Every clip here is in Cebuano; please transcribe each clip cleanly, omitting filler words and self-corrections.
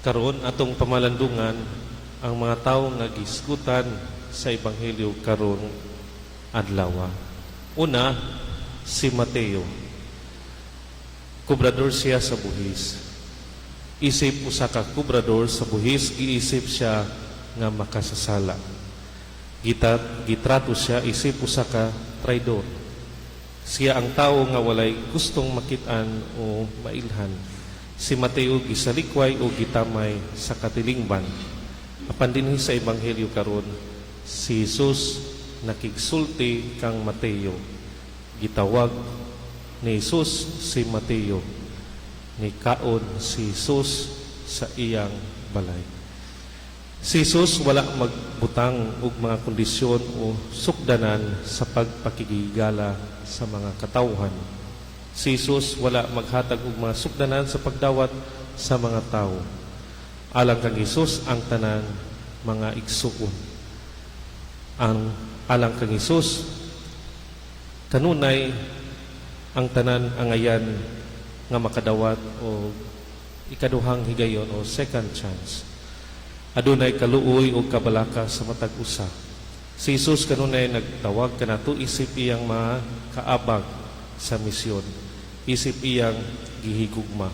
Karon, atong pamalandungan ang mga tawo nga gisgutan sa ebanghelyo karong adlaw. Una, si Mateo. Kubrador siya sa buhis. Isip usa ka kubrador sa buhis, giisip siya nga makasasala. Gitrato siya isip usa ka traidor. Siya ang tawo nga walay gustong makit-an o mailhan. Si Mateo gisalikway o gitamay sa katilingban. Apan dinhi sa ebanghelyo karon, si Jesus nakigsulti kang Mateo. Gitawag ni Jesus si Mateo. Nikaon si Jesus sa iyang balay. Si Jesus wala magbutang og mga kondisyon o sukdanan sa pagpakigigala sa mga katawhan. Si Jesus wala maghatag og mga sukdanan sa pagdawat sa mga tawo. Alang kang Jesus, ang tanan mga igsuon. Ang alang kang Jesus, kanunay ang tanan angayan nga makadawat o ikaduhang higayon o second chance. Adunay kaluoy o kabalaka sa matag usa. Si Jesus kanunay nagtawag kanato isip iyang mga kaabag sa misyon, isip iyang gihigugma.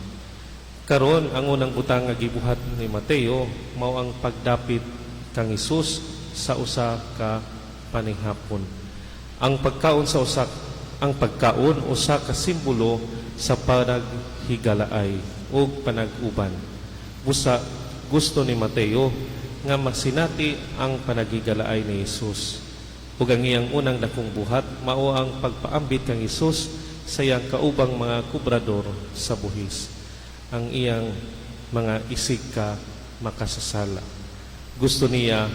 Karon, ang unang butang nga gibuhat ni Mateo mao ang pagdapit kang Hesus sa usa ka panihapon. Ang pagkaon usa ka simbolo sa panaghigalaay ug panag-uban. Busa gusto ni Mateo nga masinati ang panaghigalaay ni Hesus. Ug ang iyang unang dakong buhat mao ang pagpaambit kang Hesus sa iyang kaubang mga kubrador sa buhis, ang iyang mga isig ka makasasala. Gusto niya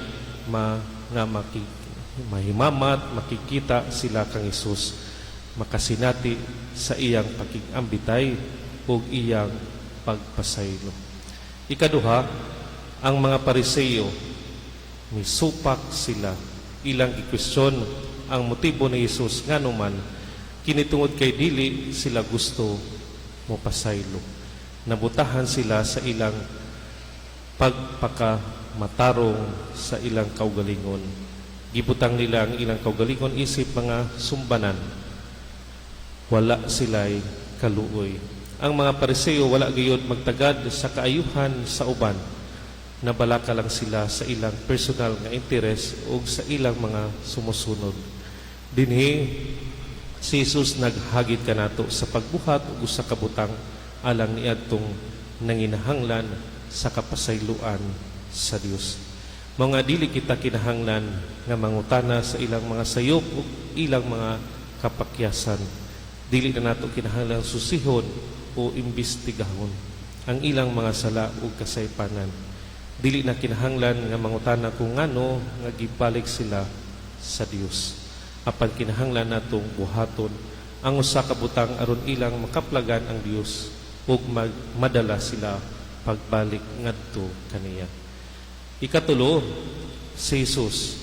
nga mahimamat, makikita sila kang Hesus, makasinati sa iyang pakigambitay ug iyang pagpasaylo. Ikaduha, ang mga Pariseo, misupak sila. Ilang gikwestiyon ang motibo ni Hesus, ngano man kini, tungod kay dili sila gusto mo pasaylo. Nabutahan sila sa ilang pagpakamatarong sa ilang kaugalingon. Gibutang nila ang ilang kaugalingon isip mga sumbanan. Wala sila'y kaluoy. Ang mga Pariseo wala gayud magtagad sa kaayuhan sa uban. Nabalaka lang sila sa ilang personal nga interes o sa ilang mga sumusunod. Dinhi si Jesus naghagit kanato sa pagbuhat og usa ka butang alang niadtong nanginahanglan sa kapasayloan sa Dios. Mga dili kita kinahanglan nga mangutana sa ilang mga sayop ug ilang mga kapakyasan. Dili na nato kinahanglan susihon o imbestigahon ang ilang mga sala ug kasaypanan. Dili na kinahanglan nga mangutana kung ngano nga gibalik sila sa Dios. Apan kinahanglan natong buhaton ang usa ka butang aron ilang makaplagan ang Dios ug madala sila pagbalik ngadto kaniya. Ikatulo, si Jesus.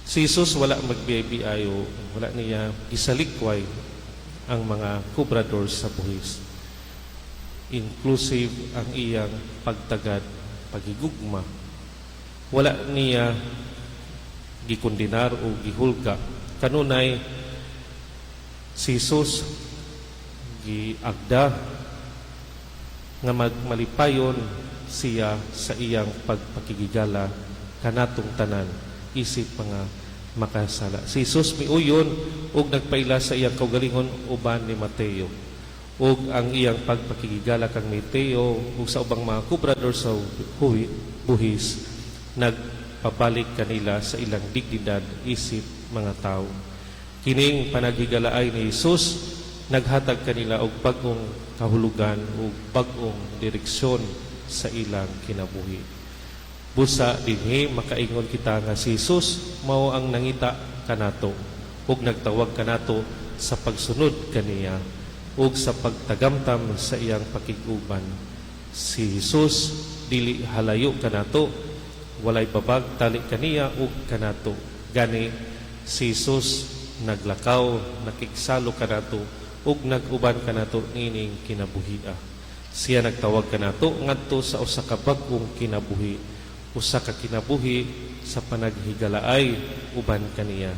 Si Jesus wala magbiyabiay o wala niya gisalikway ang mga kubrador sa buhis. Inclusive ang iyang pagtagad, pagigugma. Wala niya gikondenar o gihulga. Kanunay si Jesus giagda nga magmalipayon siya sa iyang pagpakigigala kanatong tanan isip mga makasala. Si Jesus miuyon ug nagpaila sa iyang kaugalingon uban ni Mateo. Ug ang iyang pagpakigigala kang Mateo ug sa ubang mga kubrador sa buhis nagpabalik kanila sa ilang dignidad isip mga tao. Kining panaghigalaay ni Jesus naghatag kanila og bag-ong kahulugan ug bag-ong direksyon sa ilang kinabuhi. Busa dinhi makaingon kita nga si Jesus mao ang nangita kanato ug nagtawag kanato sa pagsunod kaniya ug sa pagtagamtam sa iyang pakig-uban. Si Jesus dili halayo kanato, walay babag tali kaniya ug kanato. Gani si Jesus naglakaw, nakigsalo kanato ug nag-uban kanato niining kinabuhia. Siya nagtawag kanato ngadto sa usa ka bag-ong kinabuhi, usa ka kinabuhi sa panaghigalaay uban kaniya.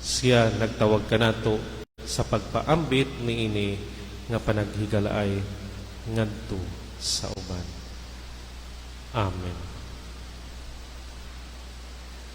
Siya nagtawag kanato sa pagpaambit niini nga panaghigalaay ngadto sa uban. Amen.